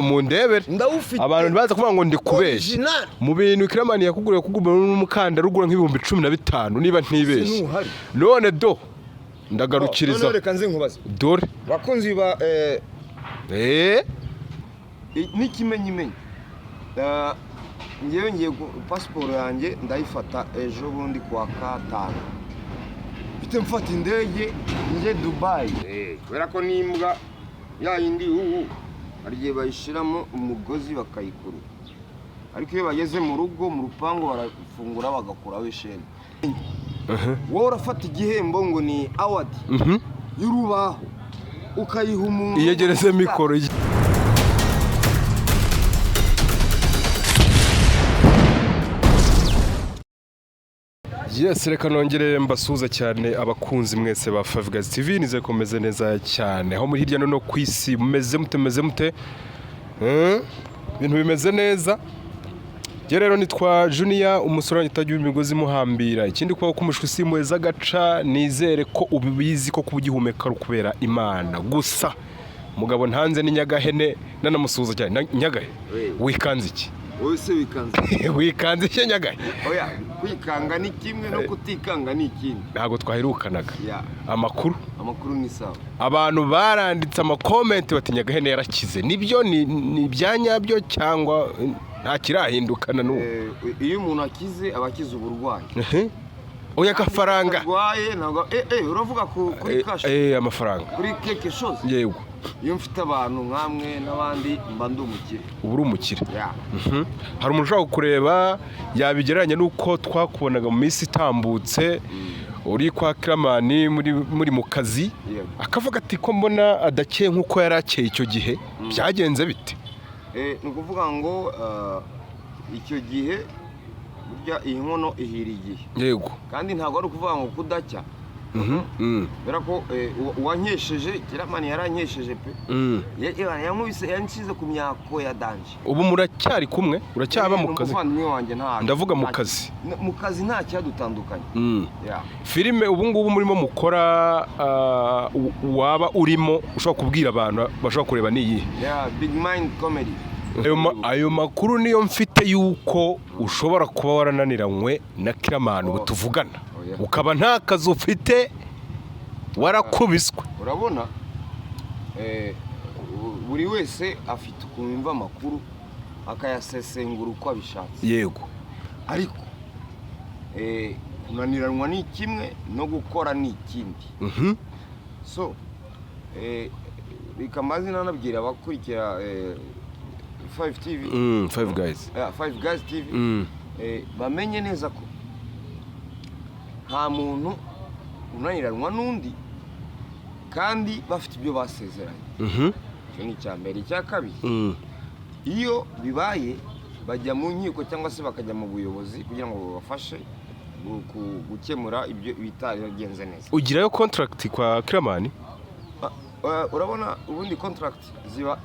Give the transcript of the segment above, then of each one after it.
Mundebere. Ndawufite. Abantu ntibaza kuvuga ngo ndi kubeshya. Original. Mu bintu Killaman yakuguriye, yakuguriye n'umukandara ugura nk'15,000 niba ntibeshye. Sinuhari. None do ndagarukiriza. Noneho reka nze nkubaze. Dore. Bakunzi ba n'ikimenyimenyi, ngewe ngiye pasiporo yanjye ndayifata ejo bundi kuwa gatanu, mfite mfata indege njye Dubayi, kubera ko n'imbwa ya yindi ubu hari igihe bayishyiramo umugozi bakayikurura, ariko iyo bageze mu rugo, mu rupangu, barafungura bagakuraho isheni. Wowe urafata igihembo ngo ni award y'urubaho, ukayiha umuntu. Iyegereze mikoro. Yes, reka nongere mbasuhuza cyane abakunzi mwese ba Five Guys TV. Nizeye ko mumeze neza cyane aho muri hirya no hino ku isi. Mumeze mute? Mumeze mute? Ibintu bimeze neza. Njye rero nitwa Junior, umusore wanyu utagira imigozi imuhambira. Ikindi, kubaho k'umushwi si impuhwe z'agaca. Nizere ko ubizi ko kuba ugihumeka ari ukubera Imana gusa. Umugabo ntanze ni Nyagahene, nanamusuhuza cyane. Nyagahe, wikanze iki? Wowe se wikanze? Wikanze iki, Nyagahe? Oya, kwikanga ni kimwe no kutikanga ni ikindi. Ntabwo twaherukanaga. Ya. Amakuru? Amakuru ni sawa. Abantu baranditse amakomenti bati Nyagahene yarakize. Nibyo? Ni ibya nyabyo cyangwa nta kirahindukana n'ubu? Iyo umuntu akize aba akize uburwayi. Ehe. Oya, agafaranga. Arwaye ntabwo uravuga kuri cash? Amafaranga. Kuri quelque chose. Yego. Iyo mfite abantu nkamwe n'abandi mba ndi umukire. Uba uri umukire. Ya. Hari umuntu ushobora kukureba yabigereranya n'uko twakubonaga mu minsi itambutse uri kwa Killaman muri mu kazi, akavuga ati ko mbona adakeye nk'uko yari akeye icyo gihe, byagenze bite? Ni ukuvuga ngo icyo gihe burya iyi nkono ihira igihe. Kandi ntabwo ari ukuvuga ngo kudacya, kubera ko uwankesheje, Killaman yarankesheje pe. Yankubise, yanshyize ku myako ya danger. Ubu muracyari kumwe? Uracyaba mu Ni kazi? umuvandimwe wanjye, nta Ndavuga mu kazi. Mu kazi nta cyadutandukanye. Ya. Filime ubu ngubu murimo mukora, waba urimo ushobora kubwira abantu bashobora kureba, ni iyihe? Ya, Big Mind Comedy. Ayo makuru niyo mfite yuko ushobora kuba warananiranywe na Killaman ubu tuvugana, Oya. ukaba nta kazi ufite, warakubiswe. Urabona, buri wese afite ukuntu yumva amakuru akayasesengura uko abishatse. Ariko kunaniranwa ni kimwe no gukora ni ikindi. So reka mbaze nanabwira abakurikira 5 TV, Five Guys. Yeah, Five Guys TV, bamenye neza ko nta muntu unaniranwa n'undi kandi bafite ibyo basezeranye. Icyo ni icya mbere. Icya kabiri, iyo bibaye bajya mu nkiko cyangwa se bakajya mu buyobozi kugira ngo babafashe gukemura ibyo bitaragenze neza. Ugirayo contract kwa Killaman? Urabona ubundi contract ziba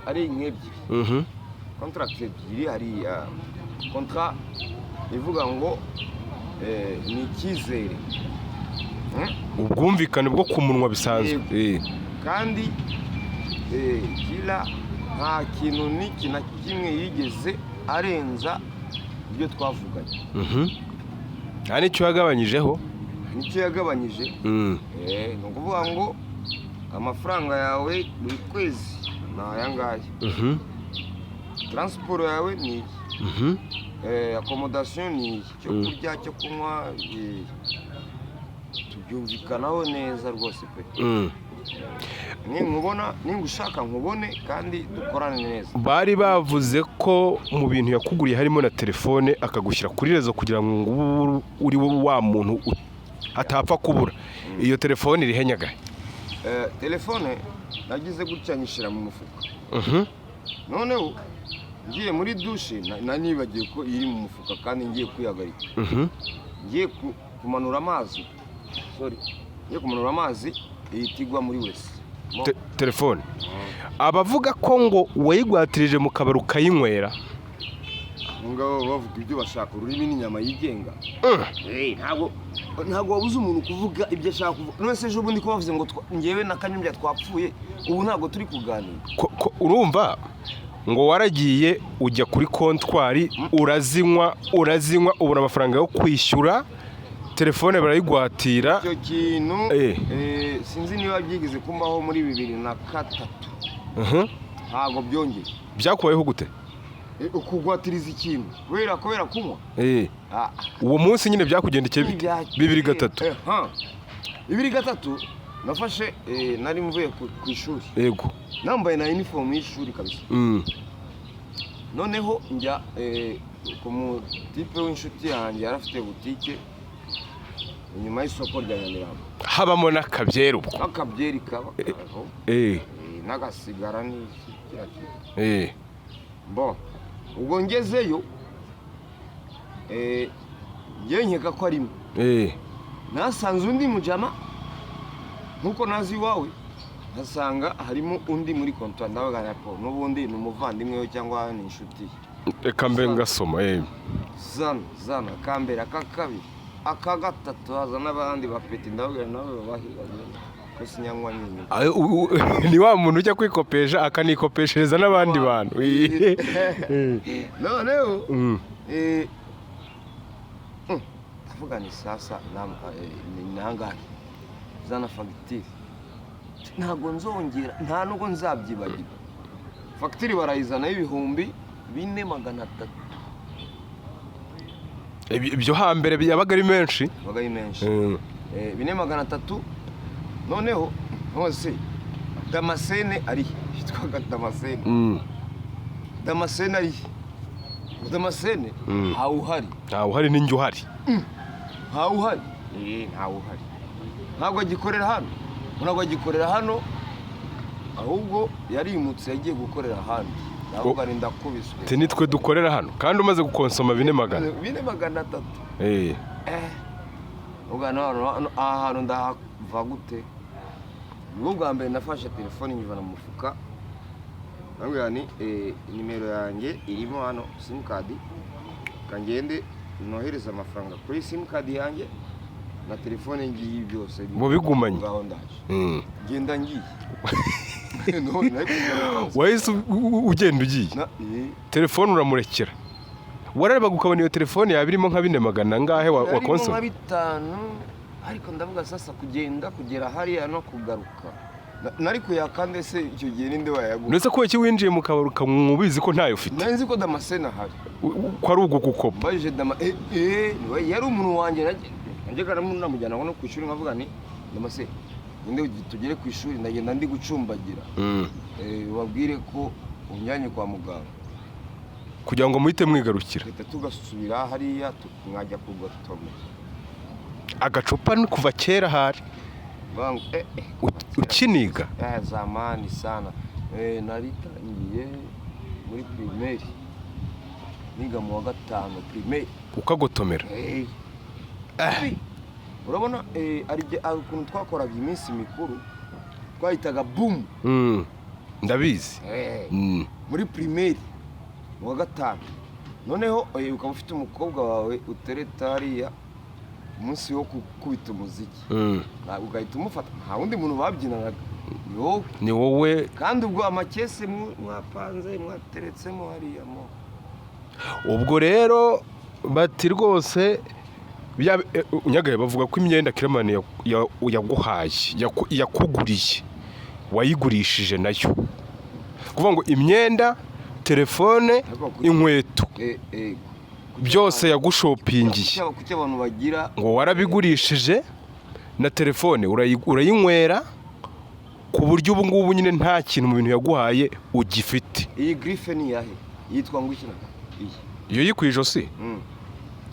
ari nk'ebyiri. Contract ebyiri. Hari contrat ivuga ngo ni icyizere. Ubwumvikane bwo ku munwa bisanzwe. Yego. Kandi Killa nta kintu n'iki na kimwe yigeze arenza ibyo twavuganye. Nta n'icyo yagabanyijeho? Nicyo yagabanyije. Ni ukuvuga ngo amafaranga yawe buri kwezi ni aya ngaya, transport yawe ni iyi, accommodation ni iyi, icyo kurya, cyo kunywa, tubyumvikanaho neza rwose pe. Ninkubona, ningushaka nkubone kandi dukorane neza. Bari bavuze ko mu bintu yakuguriye harimo na telefone, akagushyira kuri réseau kugira ngo ube uri wa muntu atapfa kubura. Iyo telefone iri he, Nyagahe? Telefone nagize gutya nyishyira mu mufuka. Noneho ngiye muri douche, nibagiwe ko iri mu mufuka kandi ngiye kwihagarika, ngiye kumanura amazi, sorry, ngiye kumanura amazi ihita igwa muri WC. Telefone abavuga ko ngo wayigwatirije mu kabari ukayinywera? Abo ngabo bavuga ibyo bashaka. Ururimi n'inyama yigenga. Ntabwo wabuze umuntu kuvuga ibyo ashaka kuvuga. None se ejo bundi ko bavuze ngo ngewe na Kanyombya twapfuye, ubu ntabwo turi kuganira? Urumva. Ngo waragiye ujya kuri kontwari, urazinywa, urazinywa, ubona amafaranga yo kwishyura telefone, barayigwatira. Icyo kintu sinzi niba byigeze kumbaho muri 2003. Ntabwo byongeye. Byakubayeho gute? Ukugwatiriza ikintu kubera kunywa. Ah, Uwo munsi nyine byakugendekeye bite? 2003. 2003 nafashe, nari mvuye ku ishuri, nambaye na uniform y'ishuri kabisa. Noneho njya ku mutipe w'inshuti yanjye, yari afite butike inyuma y'isoko rya Nyamirambo. Habamo n'akabyeri ubwo? N'akabyeri kaba karaho, n'agasigara n'iki kiriya kintu. Bon, ubwo ngezeyo, njyewe nkeka ko arimo. Nasanze undi mujama nkuko nazi iwawe, nkasanga harimo undi muri kontwari. Ndavuga ko n'ubundi ni umuvandimwe we cyangwa ni inshuti ye. Reka mbe ngasoma. Zana, zana akambere, aka kabiri, aka gatatu, haza n'abandi bapeti. Ndavuga nawe babahiga ko sinyanywa nyine. Ni wa muntu ujya kwikopesha akanikopeshereza n'abandi bantu. Noneho ndavuga ni sasa ni nangahe? Zana fagitire, ntabwo nzongera, nta nubwo nzabyibagirwa. Fagitire barayizana y'4,300. Ibyo hambere yabaga ari menshi. Yabaga ari menshi. 4,300. Noneho hose Damascene ari he? Yitwaga Damascene. Damascene ari he? Damascene ntawe uhari. Ntawe uhari, n'injye uhari. Ntawe uhari. Ntawe uhari, ntabwo agikorera hano, ntabwo agikorera hano, ahubwo yarimutse, yagiye gukorera ahandi. Ndavuga ni ndakubiswe. Ati nitwe dukorera hano kandi umaze gukonsoma 4,400. 4,300. Ubwo hano aha hantu ndahava gute? Nibwo bwa mbere nafashe telefone nyivana mu mufuka, ndabwira ni nimero yanjye irimo hano, simukadi, kangende nohereza amafaranga kuri simukadi yanjye na telefone ngiyi byose. Mubigumanye. Ngaho ndaje. Genda ngiye. None nari kugaruka. Wahise ugenda ugiye? Telefone uramurekera, wararebaga ukabona iyo telefone yaba irimo nka 4,400 angahe wa Harimo nka konsoma? 5, ariko ndavuga sasa kugenda kugera hariya no kugaruka. Nari kuyaka ndetse icyo gihe ninde wayaguha? Ndetse ko iki winjiye mu kabari ukanywa ubizi ko ntayo ufite? Nari nzi ko Damascene ahari. Ko ari ugu gukopa. Mbajije Dama, niwe yari umuntu wanjye, najyaga namujyana no ku ishuri, nkavuga ni Damascene, ninde tugere ku ishuri, ndagenda ndi gucumbagira. Ubabwire ko unjyanye kwa muganga. Kugira ngo muhite mwigarukira. Duhita tugasubira hariya, nkajya kugotomera. Agacupa ni kuva kera hari? Bangu, Ukiniga? Zamani sana. Naritangiye muri primaire, niga mu wa gatanu primaire. Ukagotomera? Urabona, hari ukuntu twakoraga iminsi mikuru twahitaga boom. Ndabizi. Muri primaire mu wa gatanu, noneho ukaba ufite umukobwa wawe utereta hariya, umunsi wo gukubita umuziki, ugahita umufata, nta wundi muntu babyinanaga, ni wowe. Ni wowe. Kandi ubwo amakese mwapanze mwateretsemo hariya mo. Ubwo rero bati rwose Nyagahe, bavuga ko imyenda Killaman yaguhaye, yakuguriye, wayigurishije nayo, kuvuga ngo imyenda, telefone, inkweto, byose yagushopingiye. Kuki abantu bagira Ngo warabigurishije na telefone urayinywera, ku buryo ubu ngubu nyine nta kintu mu bintu yaguhaye ugifite. Iyi griffe ni iyahe? Yitwa ngo iki? Iyi. Iyo yi ku ijosi?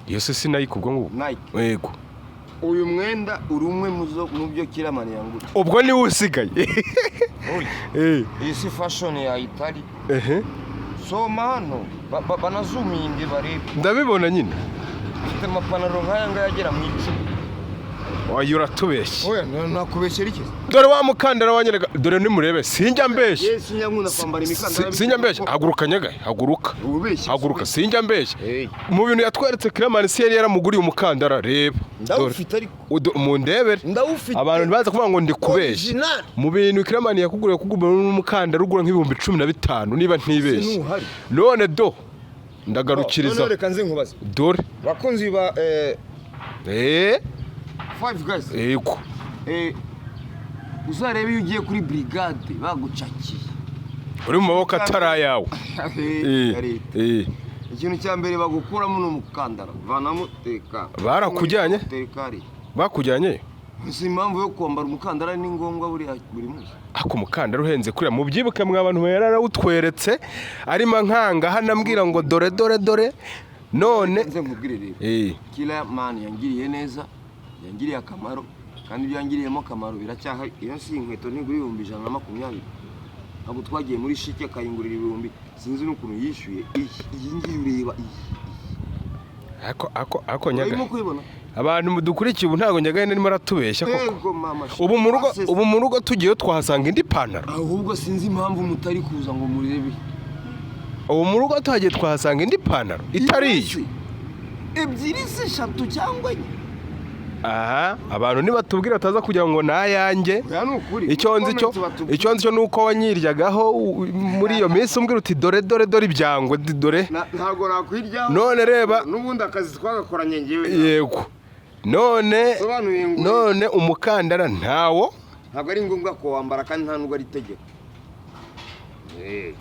Iyo se sinayike ubwo ngubwo? Nike. Yego. Uyu mwenda uri umwe mu byo Killaman yanguriye. Ubwo niwe usigaye. Iyi si fashion ya Itali. Soma hano, banazuminge barebe. Ndabibona nyine. Mfite amapantaro nk'aya ngaya agera mu 10. Oya, uratubeshye. Oya, nakubeshyera iki? Dore wa mukandara wanyereka, dore nimurebe, sinjya mbeshya. Ye, sinjya nkunda kwambara imikandara. Sinjya mbeshya. Haguruka Nyagahe, haguruka. Ubeshye. Haguruka, sinjya mbeshya. Hey. Mu bintu yatweretse, Kiramani si yari yaramuguriye umukandara? Reba, dore. Ndawufite ariko. Mundebere. Ndawufite. Abantu ntibaza kuvuga ngo ndi kubeshya. Original. Mu bintu Kiramani yakuguriye, yakuguriye n'umukandara ugura nk'15,000 niba ntibeshye. Sinuhari. None do ndagarukiriza. Noneho reka nze nkubaze. Dore. Bakunzi ba Five Guys. Yego. Uzarebe iyo ugiye kuri brigade bagucakiye. Uri mu maboko atari ayawe. Ya leta. Ikintu cya mbere bagukuramo ni umukandara, vanamo teka. Barakujyanye? Teka hariya. Bakujyanye? Si impamvu yo kwambara umukandara ni ngombwa buriya buri munsi. Ako umukandara uhenze kuriya, mubyibuke mwa bantu, yarawutweretse arimo nkanga hano ambwira ngo dore, dore, dore none. Nze nkubwire rero. Killaman yangiriye neza, yangiriye akamaro, kandi ibyo yangiriyemo akamaro biracyahari. Iyo si inkweto ntigura 120,000? Ntabwo twagiye muri shike akayingurira ibihumbi, sinzi n'ukuntu yishyuye iyi ngiyi ureba iyi. Ako Nyaga. Urimo kuyibona? Abantu mudukurikiye, ubu ntabwo Nyagahene arimo aratubeshya koko? Yego mama. Ubu mu rugo tugiyeyo twahasanga indi pantaro? Ahubwo sinzi impamvu mutari kuza ngo murebe. Ubu mu rugo tuhagiye twahasanga indi pantaro itari iyo? Ebyiri se, eshatu cyangwa enye. Aha abantu nibatubwira bataza kugira ngo ni ayanjye. Oya, ni ukuri. Icyo nzi cyo Comments batubwire. Icyo nzi cyo ni uko wanyiryagaho muri iyo minsi umbwira uti dore, dore, dore ibyangwe, dore. Ntabwo nakwiryaho. None reba. N'ubundi akazi twagakoranye ngewe. Yego, none Sobanuye ngo none umukandara ntawo. Ntabwo ari ngombwa kuwambara kandi nta nubwo ari itegeko.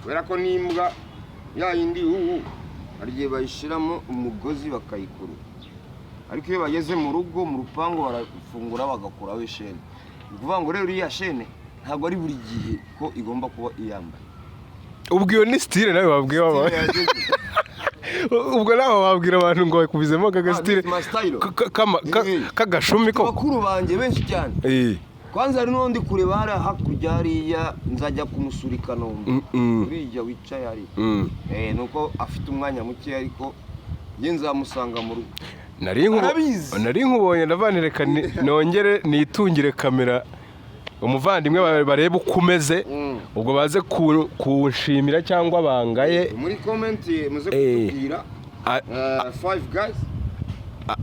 Kubera ko n'imbwa ya yindi ubu hari igihe bayishyiramo umugozi bakayikurura, ariko iyo bageze mu rugo, mu rupangu, barafungura bagakuraho ishene. Ni ukuvuga ngo rero iriya shene ntabwo ari buri gihe ko igomba kuba iyambaye. Ubwo iyo ni style nawe wabwiye waba ubwo nawe wabwira abantu ngo bakubizemo aka style Ah, this my style. K'agashumi koko. Bakuru banjye benshi cyane. Kwanza hari n'undi kureba hariya hakurya hariya, nzajya kumusura i Kanombe. Uriya wicaye hariya. Nuko afite umwanya muke, ariko njye nzamusanga mu rugo. Arabizi. Nari nkubonye, ndavanire reka nongere nitungire kamera umuvandimwe barebe uko umeze. Ubwo baze kunshimira cyangwa bangaye. Muri comment muze kutubwira. Five Guys.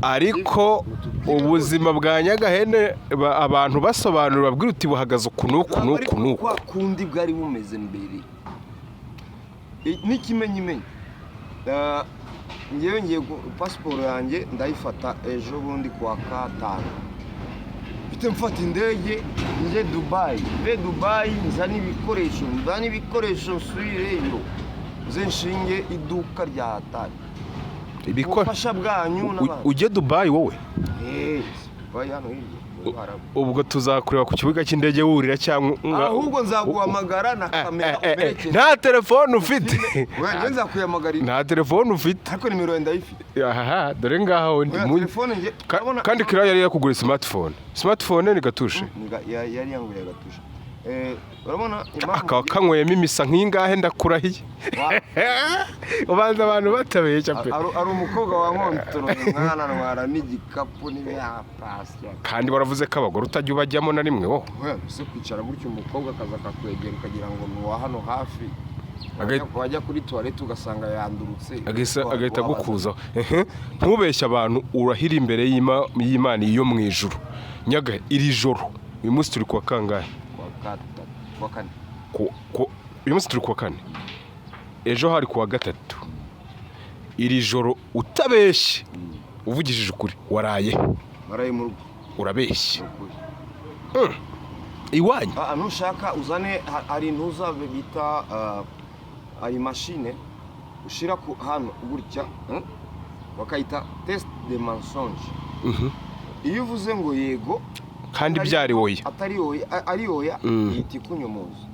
Ariko ubuzima bwa Nyagahene abantu basobanura babwira uti buhagaze uku n'uku n'uku n'uku. Kwa kundi bwari bumeze mbere. N'ikimenyimenyi, ngewe ngiye pasiporo yanjye ndayifata ejo bundi kuwa gatanu, mfite mfata indege njye Dubayi, mve Dubayi nzane ibikoresho nsubireyo, nze nshinge iduka rya hatari. Ubufasha bwanyu n'abandi. Ujye Dubayi wowe? Eh, Dubayi hano hirya mu Buharabu. Ubwo tuzakureba ku kibuga cy'indege wurira cyangwa Ahubwo nzaguhamagara na kamera umerekeze. Nta telefone ufite. Oya, njye nzakuyamagarira. Nta telefone ufite. Ariko nimero yawe ndayifite. Aha dore ngaho ndi Oya, telefone njye Kandi kiriya yari yakugura smartphone ni gatushe. Yari yanguriye agatusha. Urabona impamvu Akaba kanyweyemo imisa nk'ingahe, ndakurahiye. Ubanza abantu batabeshya pe. Ari umukobwa wankontoroye mwana, ntwara n'igikapu n'ibihapasi. Kandi baravuze ko abagore utajya ubajyamo na rimwe wowe. Oya, ese kwicara gutyo umukobwa akaza akakwegera ukagira ngo ni uwa hano hafi, wajya kuri toilette ugasanga yandurutse. Agahita agukuzaho. Ehe, ntubeshye abantu, urahira imbere y'Imana iyo mu ijuru. Nyaga, iri joro, uyu munsi turi kuwa kangahe? Kuwa gatatu, kuwa kane. Uyu munsi turi kuwa kane, ejo hari kuwa gatatu. Iri joro utabeshye, uvugishije ukuri, waraye? Waraye mu rugo. Urabeshye. Ni ukuri. Iwanyu? Ah, nushaka uzane hari intuza bita hari machine ushira ku hano gutya, Bakayita test de mensonge. Iyo uvuze ngo yego Kandi byari oya. Atari oya, ari oya, ihita ikunyomoza.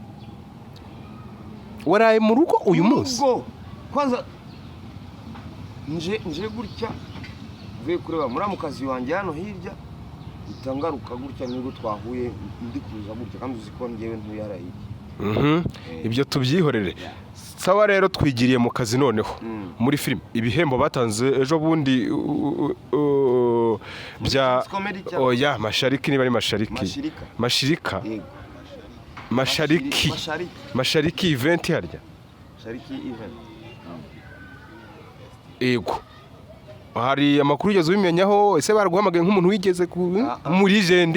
Waraye mu rugo uyu munsi? Ubwo kwanza nje gutya mvuye kureba muramukazi wanjye hano hirya, mpita ngaruka gutya, nibwo twahuye ndi kuza gutya, kandi uzi ko njyewe ntuye hariya hirya. Ibyo tubyihorere. Sawa rero, twigiriye mu kazi noneho. Muri filime, ibihembo batanze ejo bundi. bihembo bya Kings Comedy cyangwa? Oya, Mashariki, niba ari Mashariki. Mashirika. Mashirika. Yego. Mashariki. Mashariki. Mashariki event harya? Mashariki event. Yego, hari amakuru ugeze ubimenyaho? Ese baraguhamagaye nk'umuntu wigeze ku Ah, ah. muri legend?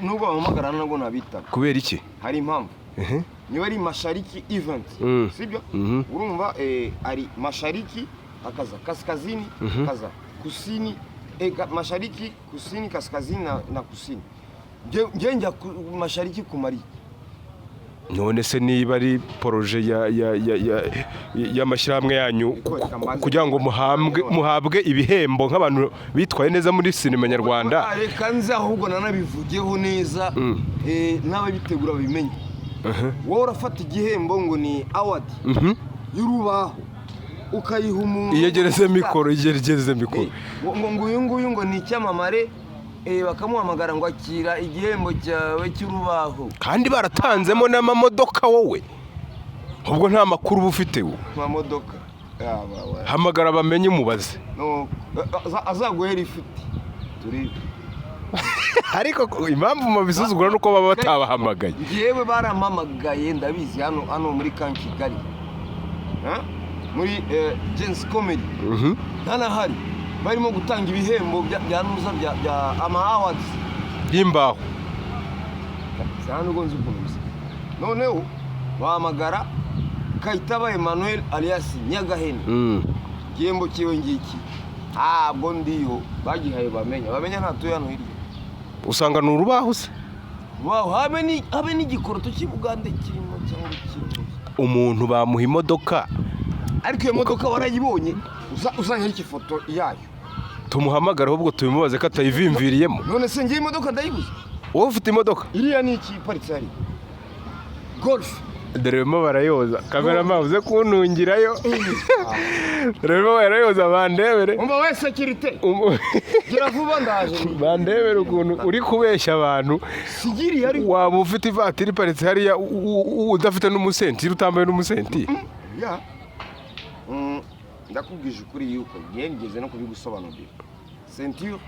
Nubwo bampamagara nabwo nabitaba. Kubera iki? Hari impamvu. Ehe. Niba ari Mashariki event, sibyo? Mhm. Urumva, ari mashariki, hakaza kaskazini, hakaza kusini, mashariki, kusini, kaskazini na kusini. Nge njya mashariki kumara iki? None se niba ari projet ya y'amashyirahamwe yanyu kugira ngo muhabwe ibihembo nk'abantu bitwaye neza muri sinema nyarwanda? Ah, reka nze ahubwo nanabivugeho neza, n'ababitegura babimenye. Wowe urafata igihembo ngo ni award y'urubaho, ukayiha umuntu. Iyegereze mikoro, iyegereze mikoro. Ngo uyu nguyu ngo ni icyamamare, bakamuhamagara ngo akira igihembo cyawe cy'urubaho. Kandi baratanzemo n'amamodoka. Wowe ubwo nta makuru uba ufite wo? Amamodoka. Hamagara bamenye, umubaze. No, azaguhera ifite turi. Ariko impamvu mubisuzugura nuko baba batabahamagaye. Njyewe barampamagaye, ndabizi, hano muri kan Kigali. Ha? Muri Gen-Z Comedy. Ntanahari barimo gutanga ibihembo bya nuza bya ama awards. Y'imbaho. Nta nubwo nzi ukuntu bisa. Noneho bahamagara Kayitaba Emmanuel alias Nyagahene. Igihembo cyiwe ngiki, ntabwo ndiyo bagihaye. Bamenya ntatuye hano hirya. Usanga ni urubaho se? Wow, habe n'igikoroto cy'i Bugande kirimo cyangwa ikindi. Umuntu bamuha imodoka. Ariko iyo modoka warayibonye? Uzanyereka ifoto yayo. Tumuhamagare ahubwo tubimubaze ko atayivimviriyemo. None se ngiye imodoka ndayibuze? Wowe ufite imodoka? Iriya ni iki iparitse hariya? Golf. Dore barimo barayoza. Kamerama, uze kuntungirayo. Dore barimo barayoza, bandebere. Umva we sécurité, gira vuba, ndaje. Bandebere ukuntu uri kubeshya abantu. Sigiriya ariko. Waba ufite ivatiri iparitse hariya, udafite n'umusentiri, utambaye n'umusentiri? Ya. Ndakubwije ukuri yuko ngiye ngeze no kubigusobanurira. Ceinture,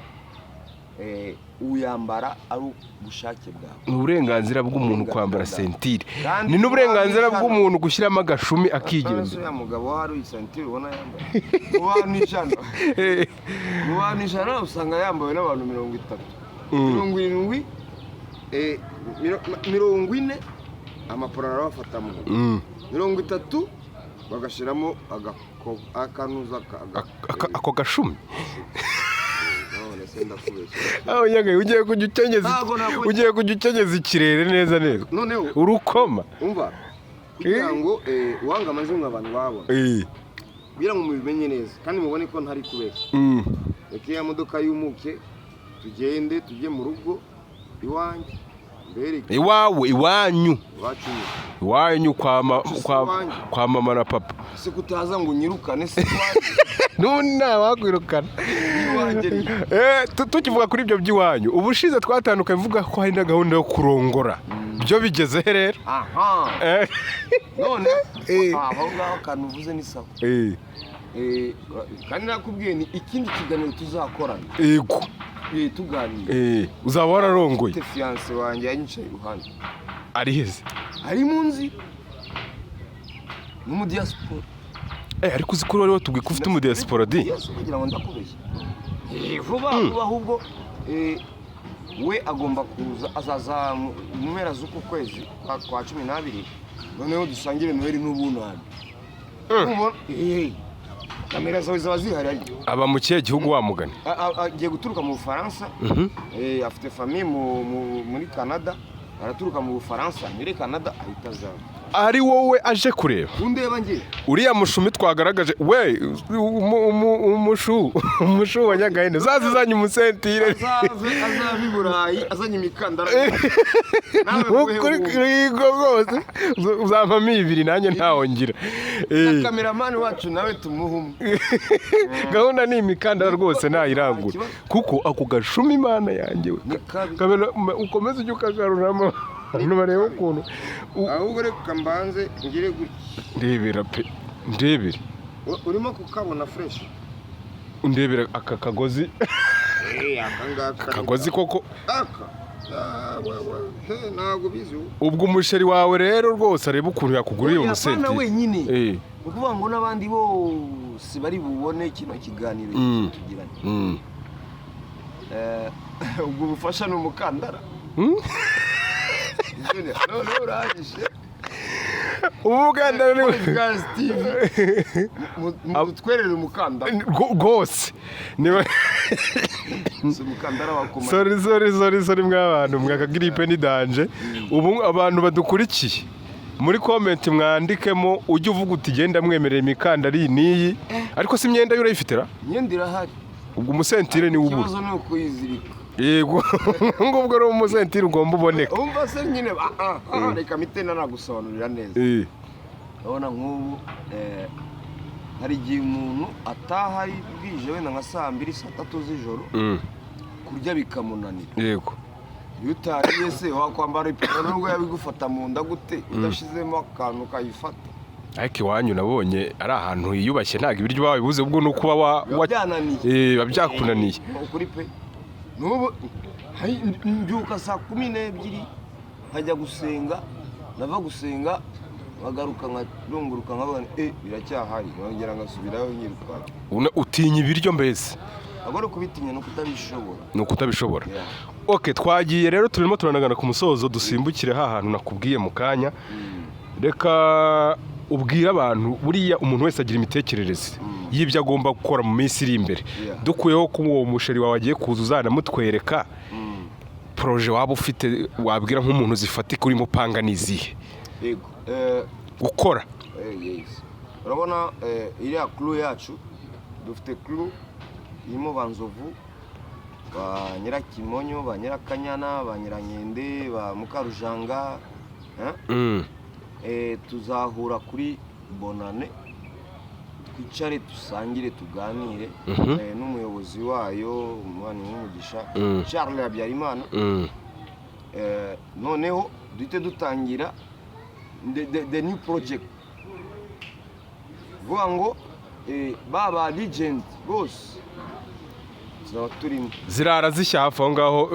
uyambara ari ubushake bwawe. Ni uburenganzira bw'umuntu kwambara ceinture. Kandi Ni n'uburenganzira ijana. bw'umuntu gushyiramo agashumi None se akigendera. uriya mugabo hari iyi ceinture ubona yambaye, mu bantu 100, mu bantu 100 usanga yambawe n'abantu 30, 70, 40 amapantaro arabafata mu ntoki, 30 bagashyiramo akanuza Ako gashumi. None se ndakubeshya? Aho nyagaye ugiye kujya ukenyeza Ntabwo nakugira- ugiye kujya ukenyeza ikirere neza neza. Noneho Urukoma. umva, kugira ngo uwanga amazimwe abantu babona, kugira ngo mubimenye neza kandi mubone ko ntari kubeshya, reka iya modoka yumuke, tugende tujye mu rugo iwanjye mbereke. Iwawe, iwanyu? Iwacu nyine. Iwanyu Si iwanjye. kwa mama na papa? Se kutaza ngo unyirukane, si iwanjye? N'ubu ntawakwirukana. Iwanjye ni Tukivuga kuri ibyo by'iwanyu, ubushize twatandukanye mvuga ko hari na gahunda yo kurongora. Byo bigeze he rero? Aha. None aho ngaho akantu uvuze ni sawa. Kandi nakubwiye ni ikindi kiganiro tuzakorana. Yego. Tuganira. Uzaba wararongoye. Mfite fiancée wanjye yanyicaye iruhande. Ari heze? Ari mu nzira, ni umu diaspora. Ariko uzi ko wari watubwiye ko ufite umu diaspora di? Yes, kugira ngo ndakubeshya. Vuba vuba ahubwo, we agomba kuza, azaza mu mpera z'uku kwezi kwa 12, noneho dusangire Noheli n'ubunani. Kamera zawe ziba zihari ariko. Aba mu kihe gihugu wa mugani? Agiye guturuka mu Bufaransa. Afite famille muri Canada. Araturuka mu Bufaransa muri Canada, ahita aza. Ari wowe aje kureba? Undeba ngiye. Uriya mushumi twagaragaje we, umushu wa Nyagahene zazizanye umusentire. Azave i Burayi azanye imikandara nawe. Ukuri yego rwose, uzampamo ibiri nanjye ntawongira. Na kameramani wacu nawe tumuhe umwe. Gahunda ni imikandara rwose, ntayirangura kuko ako gashumi, Imana yanjye we. Ni kabi. Kamera, ukomeze ujye ukagaruramo abantu barebe ukuntu Ahubwo reka mbanze ngire gutya. Ndebera pe, ndebere. Urimo kukabona fresh? Ndebera aka kagozi. Aka ngaka. Akagozi koko. Aka. Ah, we, he, ntabwo bizi ubu. Ubwo umusheri wawe rero rwose areba ukuntu yakuguriye Oya, umusentire. apana wenyine. Eh. Ni ukuvuga ngo n'abandi bose bari bubone kino kiganiro tugiranye. Ubwo bufasha ni umukandara. Junior, noneho urangije. Umukandara ni Five Guys TV, mutwerere umukandara. Rwose niba Si umukandara wakomana. Sorry, sorry, sorry, sorry, mw'abantu mwaka grippe ni danger. Ubu abantu badukurikiye muri comment mwandikemo, ujye uvuga uti genda mwemerera imikandara iyi n'iyi. Ariko si imyenda yo urayifite ra? Imyenda irahari. Ubwo umusentire niwe ubura. Ikibazo ni ukuyizirika. Yego, ngubwo ari umusentire ugomba uboneka. Umva se nyine, reka mpite nanagusobanurira neza. Urabona nk'ubu hari igihe umuntu ataha ari bwije, wenda nka saa 2, saa 3 z'ijoro, kurya bikamunanira. Iyo utariye se wakwambara ipantaro nubwo yabigufata mu nda gute udashizemo akantu kayifata? Ariko iwanyu nabonye ari ahantu hiyubashye, ntabwo ibiryo babibuze, ubwo ni ukuba wa Biba byananiye. Biba byakunaniye. Ni ukuri pe, n'ubu mbyuka saa 12 nkajya gusenga, nava gusenga nkagaruka nkarunguruka nkavuga nti biracyahari, nkongera ngasubirayo nyirukanka. Utinya ibiryo mbese? Ntabwo ari ukubitinya, ni ukutabishobora. Ni ukutabishobora. Yeah. Ok, twagiye rero, turimo turanagana ku musozo. Dusimbukire ha hantu nakubwiye mu kanya. Reka ubwire abantu, buriya umuntu wese agira imitekerereze y'ibyo agomba gukora mu minsi iri imbere. Dukuyeho ko uwo musheri wawe agiye kuza uzanamutwereka, projet waba ufite wabwira nk'umuntu zifatika urimo upanga ni izihe? Yego. Gukora. Yes. Urabona iriya crew yacu, dufite crew irimo ba Nzovu, ba Nyirakimonyo, ba Nyirakanyana, ba Nyirankende, ba Mukarujanga, eh? Tuzahura kuri Bonane, twicare, dusangire, tuganire n'umuyobozi wayo, umwana w'umugisha, Charles Habyarimana. Noneho duhite dutangira the new project, vuga ngo ba legend bose tuzaba turimo. Zirara zishya hafi aho ngaho,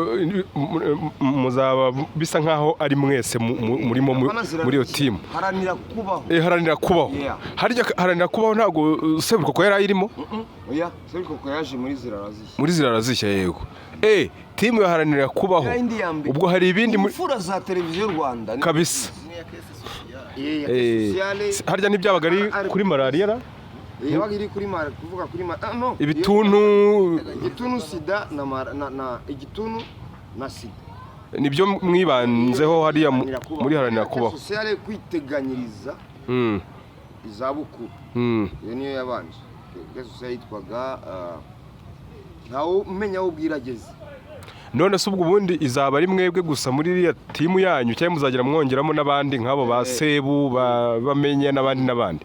muzaba bisa nkaho ari mwese murimo Apana zirara muri iyo zishya. timu. Haranira kubaho. Haranira kubaho. Yeah. Harya haranira kubaho ntabwo Seburikoko yari ayirimo? Oya, Seburikoko yaje muri zirara zishya. Muri zirara zishya, yego. Timu ya haranira kubaho. Ya yindi ya mbere. Ubwo hari ibindi muri Imfura za televiziyo Rwanda Kabisa. Ya sociale. Harya ntibyabaga ari kuri malariya ra? Yabaga iri kuri mara, kuvuga kuri mara, no. Ibituntu. Igituntu, sida na mara, na igituntu na sida. Nibyo mwibanzeho hariya Haranira kubaho. muri haranira kubaho. Sociale, kwiteganyiriza izabukuru. Iyo niyo yabanje. Caisse sociale yitwaga ntawe umenya aho bwira ageze. None se ubwo ubundi izaba ari mwebwe gusa muri iriya timu yanyu, cyangwa muzagira mwongeramo n'abandi nk'abo ba Sebu, bamenye n'abandi n'abandi?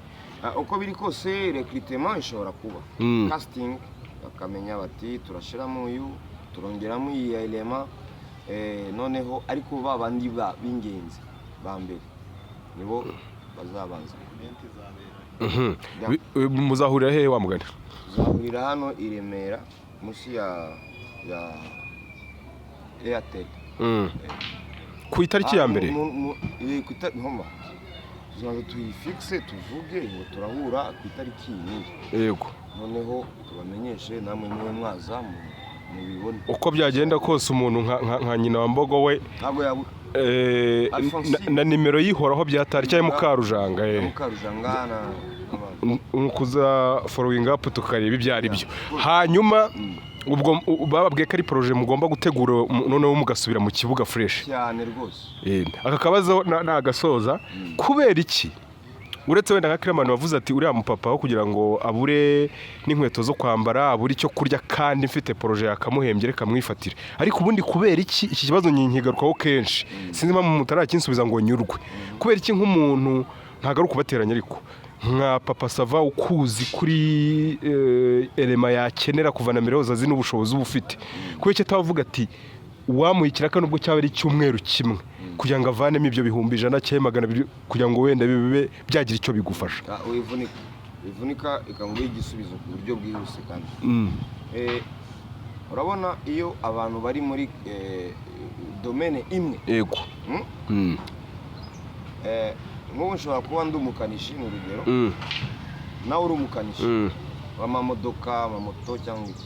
Uko biri kose recrutement ishobora kuba, casting, bakamenya bati turashiramo uyu, turongeramo iyi elema, noneho ariko ba bandi b'ingenzi ba mbere nibo bazabanza. Yeah. Muzahurira hehe wa mugani? Tuzahurira hano i Remera munsi ya Airtel. Ku itariki ya mbere? Ku ntoma tuzaza tuyifixe, tuvuge ngo turahura ku itariki iyi n'iyi. Noneho tubamenyeshe, namwe mube mwaza mubibone. Uko byagenda kose umuntu nka nyina wa Mbogo we Ntabwo yabura. Alphonsine. Na nimero yihoraho byatari cyangwa Mukarujanga. Mukarujanga na n'abandi. Kuza following up tukareba ibyo ari byo. Hanyuma ubwo bababwiye ko ari projet mugomba gutegura, noneho mugasubira mu kibuga fresh. Cyane rwose. Aka kabazo nagasoza. Kubera iki, uretse wenda nka Kiramani wavuze ati uriya mupapa aho kugira ngo abure n'inkweto zo kwambara, abure icyo kurya, kandi mfite projet yakamuhembye, reka mwifatire, ariko ubundi kubera iki, iki kibazo nkigarukaho kenshi, sinzi impamvu mutarakinsubiza ngo nyurwe, kubera iki nk'umuntu, ntabwo ari ukubateranya, ariko nka Papa Sava ukuzi kuri elema yakenera kuva na mbere hose, azi n'ubushobozi uba ufite, kubera iki atavuga ati uwamuha ikiraka nubwo cyaba ari icyumweru kimwe kugira ngo avanemo ibyo 100,000 cyangwa 200, kugira ngo wenda bibe byagira icyo bigufasha? Wivunika, wivunika, ikamuha igisubizo ku buryo bwihuse kandi. Urabona iyo abantu bari muri domaine imwe, Yego. Nk'ubu nshobora kuba ndi umukanishi, ni urugero, nawe uri umukanishi w'amamodoka, amamoto cyangwa iki.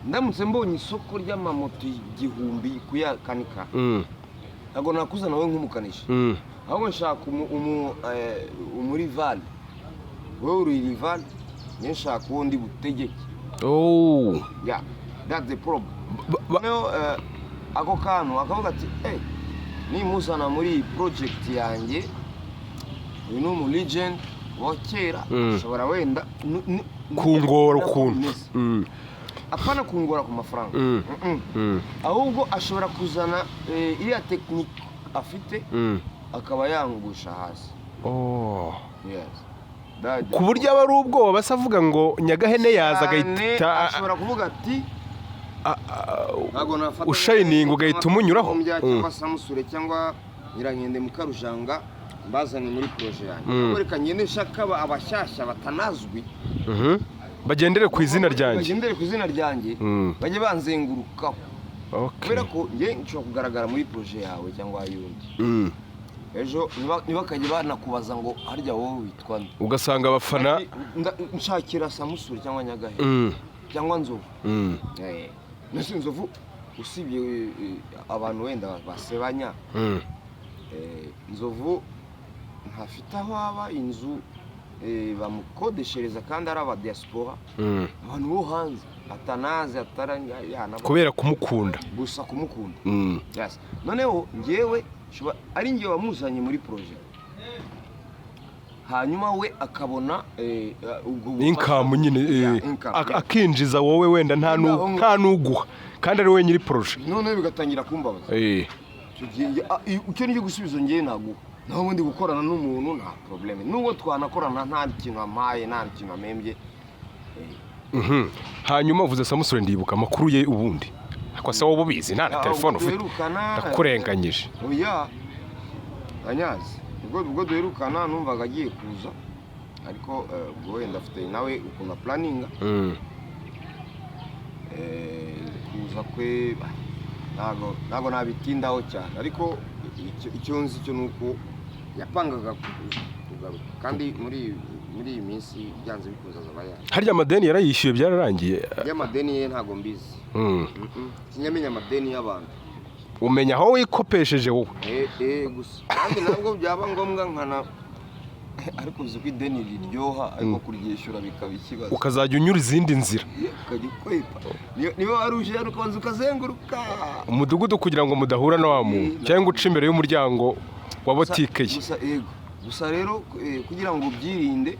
Ndamutse mbonye isoko ry'amamoto 1000 kuyakanika, ntabwo nakuzana wowe nk'umukanishi, ahubwo nshaka umurival. Wowe uri rival, njye nshaka uwo ndi butegeke. Yeah, that's the problem. Noneho ako kantu akavuga ati: "Hey, nimuzana muri iyi project yanjye, uyu ni umu legend wa kera, ashobora wenda Kungora ukuntu. Bimeze. Apana kungora ku mafaranga. Ahubwo ashobora kuzana iriya technique afite, akaba yangusha hasi." Yes. Ku buryo aba ari ubwoba basa, avuga ngo Nyagahene yaza Cyane, agahita ashobora kuvuga ati: "Ntabwo nafata Ushininga ugahita umunyuraho. Cyangwa Samusure cyangwa Nyirankende Mukarujanga mbazane muri projet yanjye. Ahubwo reka ngende nshaka abashyashya batanazwi, Bagendere ku izina ryanjye. bagendere ku izina ryanjye, bajye banzengurukaho." Kubera ko njye nshobora kugaragara muri projet yawe cyangwa y'undi, ejo ntibakajye banakubaza ngo: "Harya wowe witwa nde?" Ugasanga abafana Ati, "Nshakira Samusure cyangwa Nyagahe cyangwa Nzovu." Mbese Nzovu, usibye abantu wenda basebanya, Nzovu ntafite aho aba, inzu bamukodeshereza kandi ari aba diaspora, abantu bo hanze atanazi atarayana, Kubera kumukunda. gusa kumukunda. Yes. Noneho njyewe ari njye wamuzanye muri projet, hanyuma we akabona ubwo bufasha. Income nyine. Yeah, income, yeah. Akinjiza, wowe wenda nta n'uguha kandi ari we nyiri projet. Noneho bigatangira kumbabaza. Icyo gihe icyo nicyo gisubizo ngewe naguha. Naho ubundi gukorana n'umuntu nta problème, nubwo twanakorana nta kintu ampaye, nta kintu amembye. Hanyuma uvuze Samusure, ndibuka amakuru ye ubundi. Ariko se wowe ubizi nta na telefone ufite? Duherukana, Ndakurenganyije. Oya, anyazi ubwo duherukana numvaga agiye kuza, ariko ubwo wenda afite nawe ukuntu aplanninga kuza kwe. Ntabwo nabitindaho cyane, ariko icyo nzi cyo ni uko yapangaga kugaruka, kandi muri iyi minsi byanze bikunze azaba yaje. Harya amadeni yarayishyuye, byararangiye? Y'amadeni ye ntabwo mbizi. Sinyamenya amadeni y'abantu. Umenya aho wikopesheje wowe. Eh, gusa kandi ntabwo byaba ngombwa nkana, ariko uzi ko ideni riryoha, ariko kuryishyura bikaba ikibazo. Ukazajya unyura izindi nzira. Ukajya ukwepa. Niba wari uje hano, ukabanza ukazenguruka umudugudu kugira ngo mudahura na wa muntu, cyangwa uce imbere y'umuryango wa botike ye. Gusa yego, gusa rero kugira ngo ubyirinde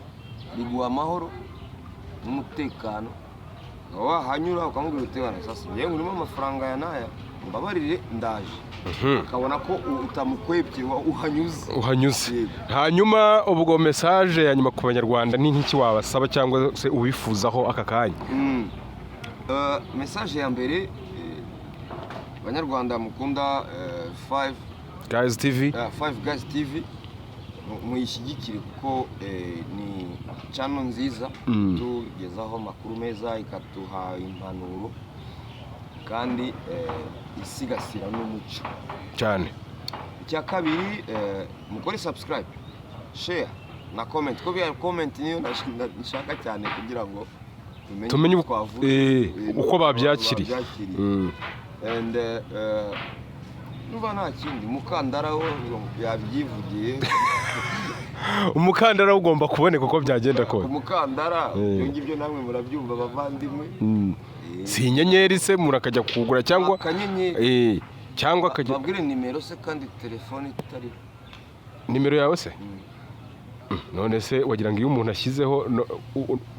biguha amahoro n'umutekano, ukaba wahanyura ukamubwira uti: "Bana, sasa ngewe ngurimo amafaranga ya n'aya, mbabarire, ndaje." Akabona ko utamukwebye, uhanyuze. Uhanyuze. Yego. Hanyuma ubwo message ya nyuma ku Banyarwanda ni nk'iki wabasaba cyangwa se ubifuzaho aka kanya? Message ya mbere, Banyarwanda mukunda Five Guys TV, Five Guys TV, muyishyigikire kuko ni channel nziza, tugezaho amakuru meza, ikaduha impanuro, kandi isigasira n'umuco. Cyane. Icya kabiri, mukore subscribe, share na comment, ko biya comment niyo nshaka cyane kugira ngo tumenye tumenye uko twavuze, uko babyakiriye. Babyakiriye. And nuba nta kindi, umukandara wo yabyivugiye. Umukandara ugomba kuboneka uko byagenda kose. Umukandara, ibyo ngibyo namwe murabyumva, bavandimwe. Si inyenyeri se murakajya kugura cyangwa Akanyenyeri. Cyangwa akajya Babwire nimero se kandi telefone itariho? Nimero yawe se? None se wagira ngo iyo umuntu ashyizeho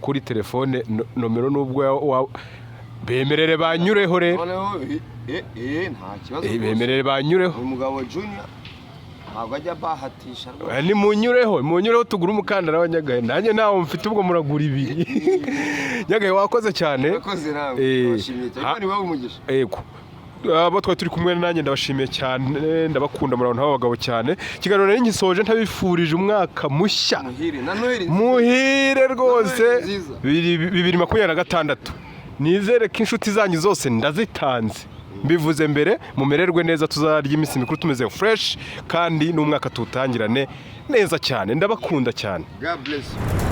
kuri telefone nomero, nubwo bemerere banyureho rero. Noneho nta kibazo rwose. Bemerere banyureho. Uyu mugabo Junior ntabwo ajya bahatisha rwose. Nimunyureho, munyureho tugure umukandara wa Nyagahe. Nanjye ntawo mfite, ubwo muragura ibiri. Nyagahe, wakoze cyane. Urakoze nawe. Ndabashimiye cyane. Imana ibahe umugisha. Yego, abo twari turi kumwe nanjye ndabashimiye cyane, ndabakunda, murabona abagabo cyane. Ikiganiro nari ngisoje ntabifurije umwaka mushya Muhire na Noheli nziza. Muhire rwose. Noheli nziza. 2026. Nizere ko inshuti zanyu zose ndazitanze, mbivuze mbere. Mumererwe neza, tuzarya iminsi mikuru tumeze fresh, kandi n'umwaka tuwutangirane neza cyane. Ndabakunda cyane. God bless you.